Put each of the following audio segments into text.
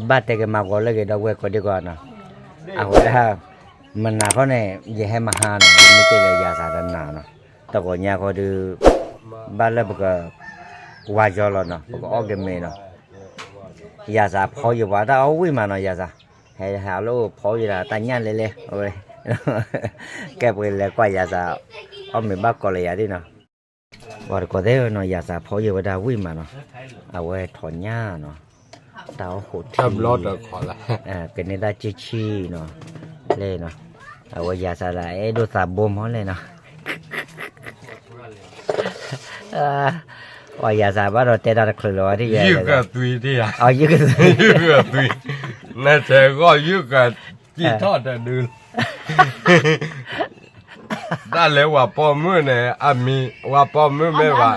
ဘၣ်တဲက့ၤမၤဂီၤလၢက့ၤဒီပုၢ်ဝဲၢ်ကိးဒံကီးနီၤ, အဝဲဒၣ် မနၤခီန့ၣ် ယဟဲမဟါနီၤ ယမ့ၢ်တ့ၢ်လၢယၤသးတနၤနီၤ, တဂီၤညါခီဒီး ဘၣ်လၢပက ဝါယီလီၤနီၤ ပကအီၣ်က့ၤမ့ၤနီၤ, ယၤသးဖီယံၤပှၤတၢ်အီၣ်ဝံၣ်မးနီၤ ယၤသး, ဟဲဟးလၢဖီယံၤဒၣ်တၢ်ညၣ်လဲလဲဝဲ, ကဲပကလဲၤကွၢ်ယၤသး အီၣ်မ့ၤဘၣ်ကီးလၢယၤဒ်နီၤ, ပှၤတကိးသ့ၣ်နီၤ ယၤသးဖီယံၤဝဲဒၣ်ဝံၣ်မးနီၤ, အဝဲထီၣ်ညၣ်နီၤ, တၢ်အီၣ်ဃိးထံ ကန့ၢ်တၢ်ကၠံၣ်ဆံၣ်နီၤ, လဲၣ်နီၤ, အဝဲယၤသးလၢအဲၣ်ဒိးသးဘိမီၢ်လဲၣ်နီၤ ပှၤယၤသးဘၣ်ဒီးတဲတၢ်တချုးလီၤဝဲဒ်ယဲ, ယုၢ်ကသွံ, နဆဲးဂီၢ်ယုၢ်ကစံၣ်ထီၣ်တဒု, တၢ်လၢပှၤပိာ်မုၣ်န့ၣ် အမံၤ ပှၤပိာ်မုၣ်မ့ၢ်ဘၣ်,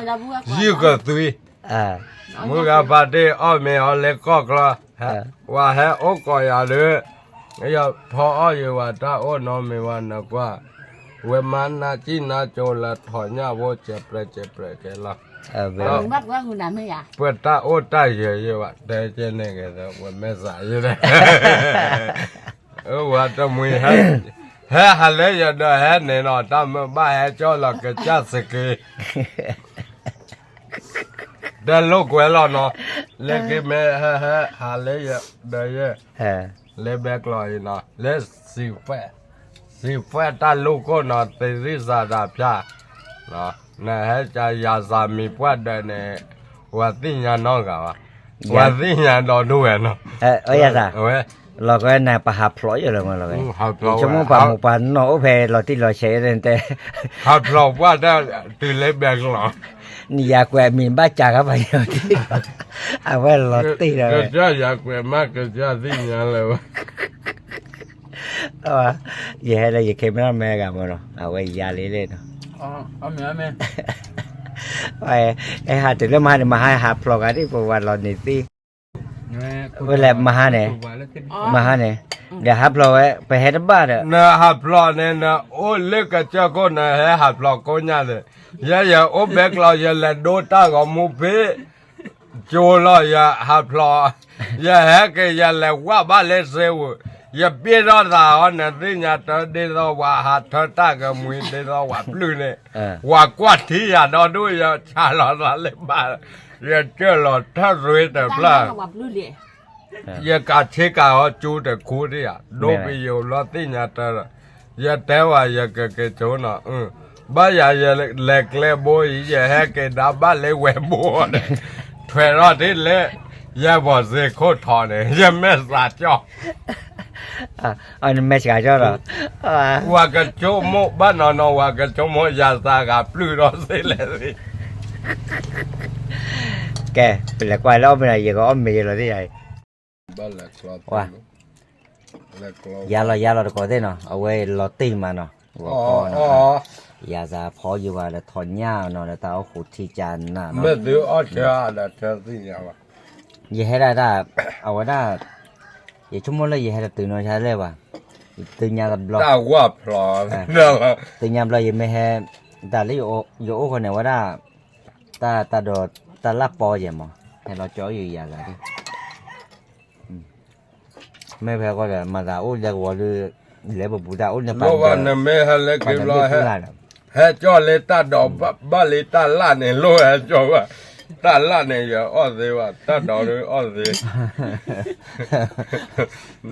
ယုၢ်ကသွံ, မုၢ်ဂၤဖါတ့ၢ်အီၣ်မ့ၤအီၤလၢကီၢ်ကျီ, ပှၤဟဲအိၣ်ကိးယၤဒီး ယဖီအီၣ်ယံၤဝဲတၢ်အိၣ်နီတမံၤဝဲနကွၢ်, ဝဲမၤနၢ်ကံၣ်နၢ်ကၠိလၢထီၣ်ညၣ်ဖိစဲးပြဲးစဲးပြဲးကဲလီၤ, ပတၢ်အိၣ်တၢ်ယၢၤယံၤဘၣ် တဲကဲန့ၣ်က့ၤဒီး ပမဲာ်သးယံၤဒီး ဝဲတမှံၤ ဟဲဟးလၢယဒီးဟဲန့ၣ်နီၤ တၢ်မၢဘၣ်ဟဲကၠီလီၤကစၢ်စက့ တလိာ်ကွဲလီၤနီၤ, လၢက့ၤမ့ၢ်ဟဲဟဲဟးလၢယဒီးယဲ, လၢဘဲကျီအံၤနီၤ လၢစံးဖှဲၣ်, စံးဖှဲၣ်တၢ်လူၢ်ခိၣ်နီၤ သ့ရံၣ်စၤဒၤဖၠၣ်, နဟဲကယၤစၤမံၤပှၢ်ဒၢးန့ၣ်, ပှၤသ့ၣ်ညါနီတဂၤဘၣ်, ပှၤသ့ၣ်ညါဒီဒူၣ်ဝဲနီၤ, ဝဲ လီၤကဝဲန့ၣ် ပဟးဖျိးယိာ်လၢမ့ၢ်လီၤဝဲ, ယဆိကမိၣ်ပှၤမိၢ်ပှၤနီၢ်အိၣ်ဖဲလီၤတံၢ်လီၤဆဲးတဲ, ဟးဖျိးပှၢ်တၢ်တုၤလၢဘဲကျီ, နယၤကွဲးမံၤဘၣ်စှၤခါပှၤယီၤတံၢ်, အဝဲလီၤတံၢ်ဒီး, ကစၢ်ယၤကွဲးမးကစၢ်သ့ၣ်ညါလၢၤဘၣ် ယဟဲလၢယခဲမ့ၢ်မ့ၢ်ဂၤမ့ၢ်နီၤ အဝဲယၤလံလံနီၤ, အဲဟးတုၤလၢမဟါန့ၣ် မဟါဟးဖျိးဂၤဒ်ပဝဲလီၤန့ၣ်သ့, ဝဲလဲၣ်မဟါန့ၣ်, မဟါန့ၣ်, ဒီးဟးဖျိးဝဲ ပဟဲတဘၣ်ဒီး, နဟးဖျိးန့ၣ် နအိၣ်လၢကစၢၢ်ခိၣ်န့ၣ် ဟဲဟးဖျိးကိညါန့ၣ်, ယဲယအိၣ်ဘဲကျီ ယလဲၤဒိတၢ်ဂီၤမူဖဲ ကၠိလီၤယဟးဖျိး, ယဟဲက့ၤယလဲၤဝၢ်ဘၣ်လၢစ့ဝူၤ, ယပ့ၢ်ထီၣ်သးအီၤ နသ့ၣ်ညါတၢ်ဒ်သိးပှၤဟးထၢတၢ်ကမှံၤဒ်သိးပှၤပျုၢ်န့ၣ်, ပှၤကွၢ်ထံယၤဒီဒူၣ် ယဆးလီၤသးလၢဘၣ်, ယကၢၢ်လီၤထၢၣ်ရွ့တဖျၢၣ် ယကးဆ့ကၤအီၤကၠူတခူဒ်ဧါ, ဒိပယိၤဘျီသ့ၣ်ညါတၢ်, ယတဲဝဲယကက့ၤကၠိနီၤ, ဘၣ်ယၤယလဲၤကျဲဘိအံၤ ယဟဲက့ၤဒါဘၣ်လၢဝဲဘိဒီး, ထွဲးထီၣ်ဒ်လၢ ယဲၢ်ဘီၣ်စ့ခိၣ်ထီၣ်န့ၣ် ယမဲာ်သးကၠီ, နမဲာ်သးကၠီလီၤ, ဝဲကဆိကမိၣ်ဘၣ်နီၤနီၤ ဝဲကဆိကမိၣ်ယၤသးဂၤပျုၢ်ဒီးသ့လဲၣ်သ့ ကဲ, ပလဲၤကွၢ်လၢအီၣ်မ့ၤဒီး ယကအီၣ်မ့ၤယလီၤသ့ၣ်ယၤအံၤ, ယၤလီၤယၤလီၤတကိးသ့ၣ်နီၤ အဝဲလီၤတံၢ်မးနီၤ, ဂီၤခီနီၤ, ယၤသးဖီယံၤဝဲဒီးထီၣ်ညၣ်နီၤ ဒီးတၢ်အိၣ်ဃိးထံကနၤနီၤ, မ့ၢ်သုအီၣ်ဆၢအါဒီးဆၢသ့ၣ်ညါဘၣ်, ယဟဲဒၣ်တၢ်, အဝဲဒၣ်, ယဆိကမိၣ်လၢယဟဲတတုၤနီၤ ယဟဲလဲၣ်ဘၣ်, ယတုၤညါတဘျီ, တၢ်ဝၣ်ဖျိး, တုၤညါဘျီယမ့ၢ်ဟဲ, တၢ်လၢယအိၣ်ဃီန့ၣ် အဝဲဒၣ်, တၢ်တၢ်ဒီး, တၢ်လၢပီယဲၢ်မး, ဟဲလီၤကၠီယုာ်ယၤသးဒ် မ့ၢ်ဖဲဃီဒီး မၤသးအိၣ်လၢကဝီၤဒုး, လဲၤပပူၤတၢ်အိၣ်န့ၣ်ပာ်, နမ့ၢ်ဟဲလၢက့ၤဘျီ, ဟဲကၠီလၢတၢ်ဒီးဘၣ်လၢတၢ်လၣ်န့ၣ် လိၣ်ဟဲကၠီဘၣ်, တၢ်လၣ်န့ၣ် ယအီၣ်သ့ဘၣ် တၢ်ဒီးဒုးအီၣ်သ့,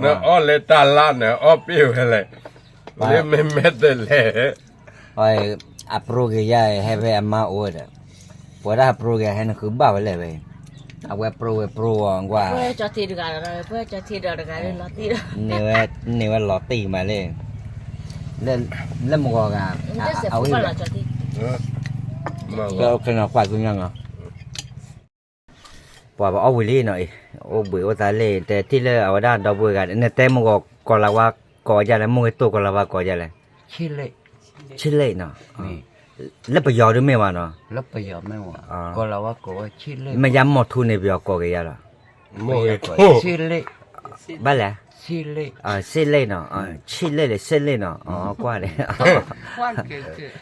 နအီၣ်လၢတၢ်လၣ်န့ၣ် အီၣ်ပ့ၢ်ဝဲလဲၣ်, လၢမ့မ့ၢ်တလဲၣ် အပြိဂ့ၤယါ ဟဲဖဲအမါအိၣ်ဒီး, ပဝဲဒၣ်ပြိဂ့ၤဟဲနဃုဘၣ်ဝဲလဲၣ်ဝဲ, အဝဲပြိဝဲပြိဂီၤကွၢ်, န့ၢ်ဝဲလီၤတံၢ်မးလၢ, လၢမဂီၤဂၤ, အဝဲ, ကွၢ်ကညါ, ပှၤပအီၣ်ဝံၤလံနီၤအံၤ, အိၣ်ဘှံးအိၣ်သါလံ တဲထံၣ်လၢအဝဲဒၣ်ဒီပုၢ်ဝဲၢ်ဂၤ, နတဲမဂီၤကီးလၤဝါကိးယါလဲၣ်, မ့ၢ်ဂ့ၤတိၢ်ကီးလၤဝါကိးယါလဲၣ်, ဆ့လ့ၣ်နီၤ, လၢပယီၤဒုးမ့ၢ်ဝဲနီၤ, မ့ၢ်ယါမီၢ်ထူန့ၣ် ပယီၤကိးက့ၤယါလီၤ, ဘၣ်လဲၣ်, ဆ့လ့ၣ်နီၤ, ဆ့လ့ၣ်လၢဆ့လ့ၣ်နီၤ, ကွၢ်န့ၣ်,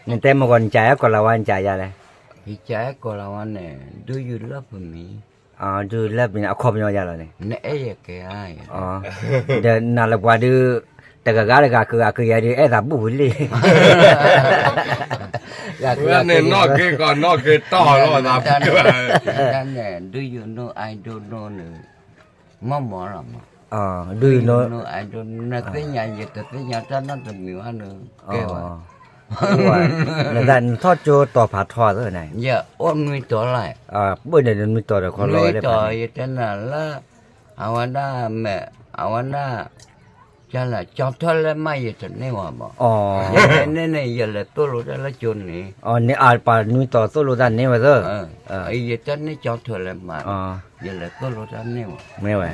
နတဲမဂီၤနကးယါကီးလၤဝါနကးယါလဲၣ်, ယကးယါကီးလၤဝါန့ၣ် do you love me, ဒုးလၢပှၤန့ၣ် အခီပညီယၤလီၤန့ၣ်, နအဲၣ်ယကဲဧါ, ဒီးနၤလၢပှၤဒုး တဂၤဂၤတဂၤကဂၤကယၤဒုး အဲၣ်သးဘူၣ်ဝံၤလံ, ဂၤကဂၤကယၤ, နီၢ်က့ၤကီၢ်နီၢ်က့ၤတီၢ်လီၤသး, တၢ်န့ၣ် do you know I don't know န့ၣ် မ့ၢ်မ့ၢ်လီၤမး, do you know I don't know နသ့ၣ်ညါ ယတသ့ၣ်ညါတၢ်နီတမံၤဘၣ်န့ၣ် ကဲဝဲ နထီၣ်ကၠိတီၤဖးထီသၢန့ၣ်, ယအိၣ်နွံတီၤလီၤ, ပၢၢ်န့ၣ်နွံတီၤဒီးခီလီၤဝဲဒၣ်, နွံတီၤယတဲနၤလၢ အဝဲဒၣ်မဲာ် အဝဲဒၣ် ကၠီထီၣ်လဲၢ်မး ယတန့ၢ်ဝဲဘၣ်, ယန့ၢ်န့ၣ် ယလဲၤသိၣ်လိတၢ်လၢကၠိန့ၣ်, အပှၤနွံတီၤသိၣ်လိတၢ်န့ၢ်ဝဲသၢ, ယတန့ၢ်ကၠီထီၣ်လဲၢ်မး, ယလဲၤသိၣ်လိတၢ်န့ၢ်ဝဲ, မ့ၢ်ဝဲ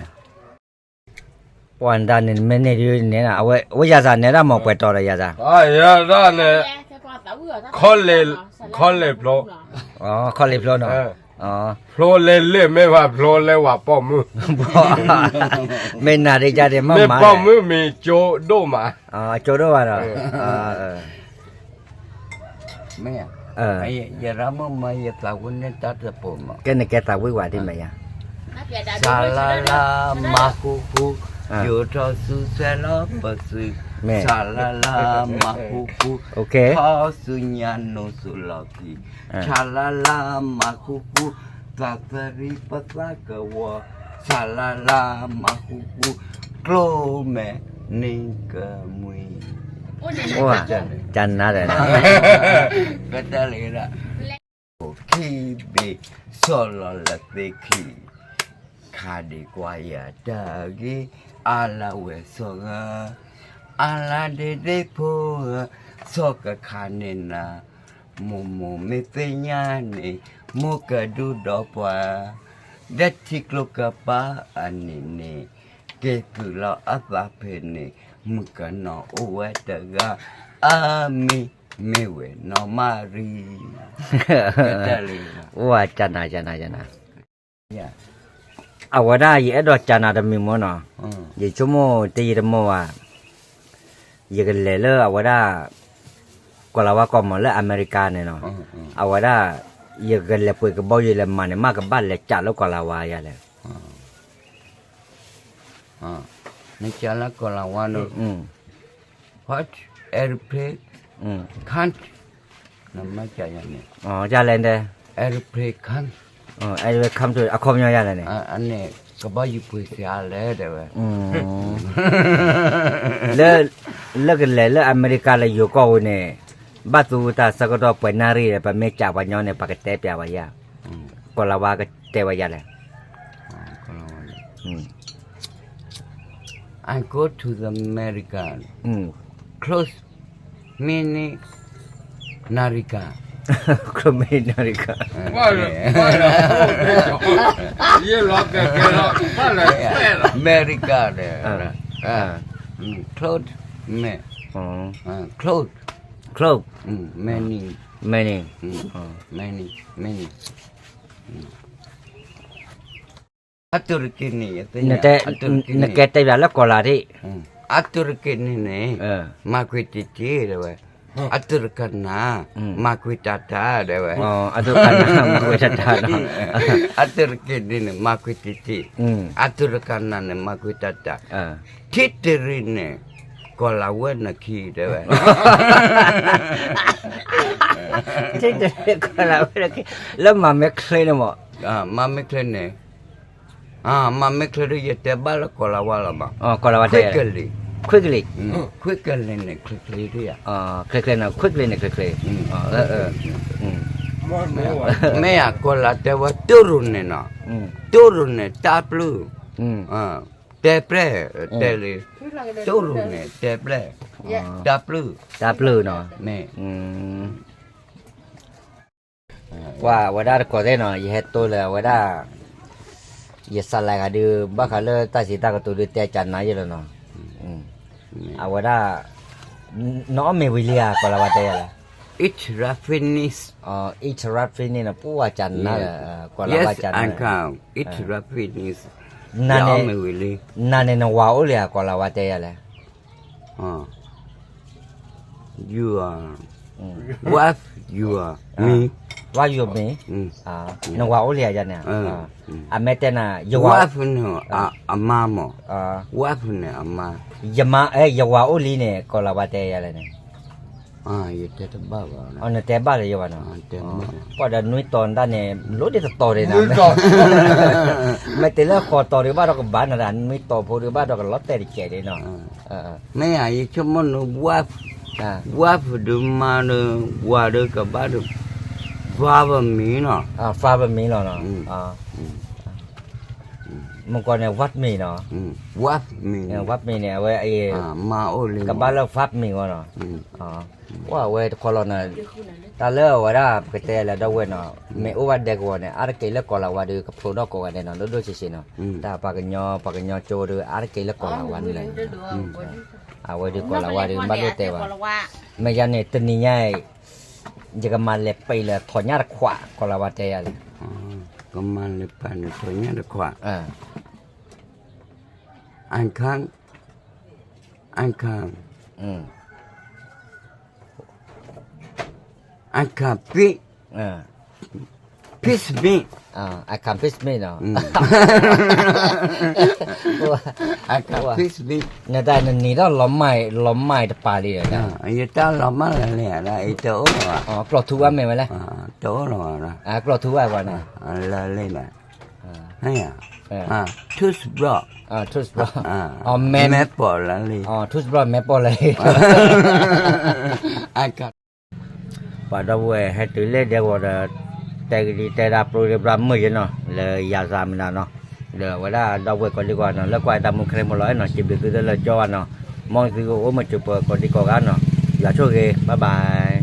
ပှၤနတၢ်န့ၣ်မ့ၢ်န့ၢ်ဒုးန့ၣ် အဝဲယၤသးန့ၣ်ဒၣ်မ့ၢ်ပှဲၤတီၤဒီးယၤသး, ယၤဒၣ်န့ၣ် ခီလ့ၣ်ဖျိ, ခီလ့ၣ်ဖျိနီၤ, ခီလ့ၣ်ဖျိနီၤ, ဖျိလၢလ့ၣ်မ့ၢ်ဘၣ်ဖျိလၢဝၤပိာ်မုၣ်, မ့ၢ်နၤဒ်ယၤဒ်မ့ၢ်မၤ, မ့ၢ်ပိာ်မုၣ်မ့ၢ်ကၠိဒိၣ်မး, ကၠိဒိၣ်မးဒီး မ့ၢ်, ယရၢ်မုၣ်မၢယသးဝံၣ်န့ၢ်တၢ်တပိာ်မး, ကဲနကဲသးဝံၣ်ဝဲဒ်မ့ၢ်ယၤ, စၤလါလါမၤဃူဃူ, ယိၤထီၣ်ဆူဆဲလီၤပစု, စၤလါလါမၤဃူဃူ, ထီၣ်ဆူညါနိၣ်ဆူၣ်လီၢ်ခံ, စၤလါလါမၤဃူဃူ, သးသရံးပသးကဝီၤ, စၤလါလါမၤဃူဃူ, ကျိၣ်မဲာ်နံၤကမှံ, ကနၤဒီး ကတၢၢ်လၢ ခံဘ့ၣ် ဆီၣ်လီၤလၢသ့ၣ်ခံ, ခးဒံးကွၢ်ယၤတၢ်ဂ့ၢ် အါလၢဝဲၢ်စီၤဧၢ, အါလၢဒ့ဒ့ဖိဧၢ, ဆီၣ်ကခးန့ၢ်နၤ, မိၢ်မိၢ်မ့ၢ်သ့ၣ်ညါန့ၣ် မိၢ်ကဒူဒီးပှၤ, ဒီးထံကျိကပၤအနံၤန့ၣ် က့ၤသုးလီၤအသးဖဲန့ၣ် မုၣ်ကနီၤအိၣ်ဝဲတဂၤ, အမံၤမ့ၢ်ဝဲၢ်နီၢ်မၤရံ, အိၣ်ဝဲကနၤကနၤကနၤ, အဝဲဒၣ်ယအဲၣ်ဒိးကနၤတမံၤမ့ၢ်နီၤ, ယဆိကမိၣ်တယံာ်တမီၢ်ဘၣ် ယကလဲၤလၢအဝဲဒၣ် ကီၢ်လၤဝါကီၢ်မီၤလၢအမဲရကၤန့ၣ်နီၤ, အဝဲဒၣ် ယကလဲၤပှ့ၤကဘီယူၤလဲၤမၤန့ၣ် မ့ၢ်ကဘၣ်လဲၤကးလၢကီၢ်လၤဝါယၤလဲၣ်, နကးလၢကီၢ်လၤဝါန့ၣ်, what airplane can't, နမ့ၢ်ကးယၤန့ၣ်, ယၤလဲၣ်တဲ, airplane can't, airplane can't အခီပညီယၤလဲၣ်န့ၣ်, န့ၣ် ကဘီယူၤပှ့ၤစှၤလဲၣ်တဲဝဲ လၢ လၢကလဲၤလၢအမဲရကၤလၢယိၤကီၢ်ဝဲန့ၣ်, ဘၣ်သူတၢ်ဆၢကတီၢ်ပှဲၤနၣ်ရံၣ်ဒီး ပမ့ၢ်ကးပှၤညီန့ၣ် ပှၤကတဲပျးဝဲယၤ, ကီၢ်လၤဝါကတဲဝဲယၤလဲၣ်, I go to the America close minute နၣ်ရံၣ်ကၤ, close minute နၣ်ရံၣ်ကၤ, အမဲရကၤန့ၣ်, close, close, close, many, many, many, many, အတူရကီန့ၣ်, နကဲတဲဘၣ်လၢကီၢ်လၤဒၣ်, အတူရကီန့ၣ်န့ၣ်, မၤကွံာ်တံၢ်တံၢ်တဲဝဲ, အတူရကနၤ, မၤကွံာ်တၢ်တၢ်တဲဝဲ, အတူရကနၤ မၤကွံာ်တၢ်တၢ်, အတူရကီန့ၣ်န့ၣ် မၤကွံာ်တံၢ်တံၢ်, အတူရကနၤန့ၣ် မၤကွံာ်တၢ်တၢ်, ထံတရံးန့ၣ် ကီၢ်လၤဝဲနခံတဲဝဲ, ထံတရံးကီၢ်လၤဝဲနခံ, လၢမၤမ့ၢ်ချ့န့ၣ်မး, မၤမ့ၢ်ချ့န့ၣ်, မၤမ့ၢ်ချ့ဒီး ယတဲဘၣ်လၢကီၢ်လၤဝါလီၤမး, ခွ့ကလံၤ, ခွ့ကလံၤ, ခွ့ကလံၤန့ၣ်ချ့ချ့ဒၣ်ယၤ, ခွ့ကလံၤန့ၣ် ခွ့ကလံၤန့ၣ်ချ့ချ့, မ့ၢ်ဧါ ကီၢ်လၤတဲဝဲ တူၢ်ရူၢ်န့ၣ်နီၤ, တူၢ်ရူၢ်န့ၣ် တၢ်ပျုၢ်, တဲပျဲၢ်, တဲလံ, တူၢ်ရူၢ်န့ၣ် တဲပျဲၢ်, တၢ်ပျုၢ်, တၢ်ပျုၢ်နီၤ, မ့ၢ် ကွၢ်ဝဲဒၣ်တကိးသ့ၣ်နီၤ ယဟဲတိၢ်လၢအဝဲဒၣ်, ယစးလဲၤဂၤဒုး ဘၣ်ဃးလၢတၢ်စံးတၢ်ကတိၤဒုး တဲကနၤယဲလီၤနီၤ, အဝဲဒၣ်, နအီၣ်မ့ၤဝံၤလံဧါ ကီၢ်လၤဝါတဲယၤလဲၣ်, eat right finish, eat right finish နီၤ ပှၤကနၤလၢ, ကီၢ်လၤဝါကနၤ, eat right finish, နၤန့ၣ်, နၤန့ၣ်နဝၤအိၣ်လံဧါ ကီၢ်လၤဝါတဲယၤလဲၣ် You are, what you are, me, ဝါယိၤမ့ၢ်, နဝၤအိၣ်လံဧါယၤန့ၣ်, အမ့ၢ်တဲနၤ, ယဝၤ, ဝါဖုန့ၣ်, အမါမး, ဝါဖုန့ၣ်အမါ, ယမါ, အဲ ယဝၤအိၣ်လံန့ၣ် ကီၤလၤဝါတဲယၤလဲၣ်န့ၣ်, ယတဲတဘၣ်ဘၣ်, နတဲဘၣ်လၢယဝၤနီၤ, ပှၤဒီးနွံတီၤနတၢ်န့ၣ် လိၣ်ဒ်တတီၤဒံးနၤ, မ့ၢ်တဲလၢဃိးတီၤဒံးဘၣ်ဒီးကဘၣ်နၤဒီး နွံတီၤဖိဒံးဘၣ်ဒီးကလီၤတဲာ်တကဲးဒံးနီၤ, မ့ၢ်ယဆိကမိၣ်နဝါ, ဝါဖုဒုးမါဒီး ဝၤဒီးကဘၣ်ဒီး, ဖါပမံၤနီၤ, ဖါပမံၤလီၤနီၤ, မုၢ်ကီၢ်န့ၣ် ဝါမံၤနီၤ, ဝါမံၤန့ၣ် အဝဲ, မါအိၣ်လံ, ကဘၣ်လၢဖါပမံၤဝဲနီၤ, ပှၤအဝဲတခီလီၤနီၤ, တၢ်လၢအဝဲဒၣ်ပကတဲလၢဒီပုၢ်ဝဲၢ်နီၤ, မ့ၢ်အိၣ်ဘၣ်ဒဲကဝီၤန့ၣ် အါတက့ၢ်လၢကီၤလၤဝါဒီးကဖျိးထီၣ်ကိးဂၤဒဲးနီၤ, ဒိၣ်ဒိၣ်ဆံးဆံးနီၤ, တၢ်ပှၤကညီ ပှၤကညီကၠိဒီး အါတက့ၢ်လၢကီၤလၤဝါန့ၣ်လီၤ, အဝဲဒုးကီၤလၤဝါဒီး ဘၣ်လိၣ်တဲဘၣ်, မ့ၢ်ယၤန့ၣ် တနံၤညါအံၤ ယကမၤလဲၤပံာ်လၢထီၣ်ညၣ်တခွး ကီၤလၤဝါတဲယၤလဲၣ်, ကမၤလဲၤပံာ်လၢထီၣ်ညၣ်တခွး, အခါ, အခါ, အခါပ့, ပ့စမ့, အခါပ့စမ့နီၤ, အခါပ့စမ့, နတၢ်နနံၤထီၣ်လီၤမၢ်, လီၤမၢ်တပၤလံဒီး, ယတၢ်လီၤမၢ်လၢလဲၣ်, တအိၣ်လီၤ, ကျီၢ်ထူဘၣ်မ့ၢ်ဝဲလဲၣ်, တအိၣ်လီၤ, ကျီၢ်ထူဘၣ်ပှၤန့ၣ်, လၢလဲၣ်ဘၣ်, ထူစဘျီ, ထူစဘျီ, မဲ, မဲပိာ်လၢလံ, ထူစဘျီမဲပိာ်လၢ, ပှၤဒီပုၢ်ဝဲၢ်ဟဲတုၤလၢဒဲကဝီၤဒီး တဲကဒံတဲဒၣ်ပြိလၢဘျါမုာ်ယဲနီၤ လၢယၤစၢ်မနုၤနီၤ, ဒီးအဝဲဒၣ်ဒီပုၢ်ဝဲၢ်ကိးဒံကိးဂၤနီၤ လၢကွၢ်တၢ်မူခဲလၢာ်မ့ၢ်လီၤနီၤ စံးဘျုးသုလၢလၢကၠီဘၣ်နီၤ, မ်သုကအိၣ်မုာ်စၢၤပှဲၤကိးဒံကိးဂၤနီၤ, ယွၤဆိၣ်ဂ့ၤ bye bye.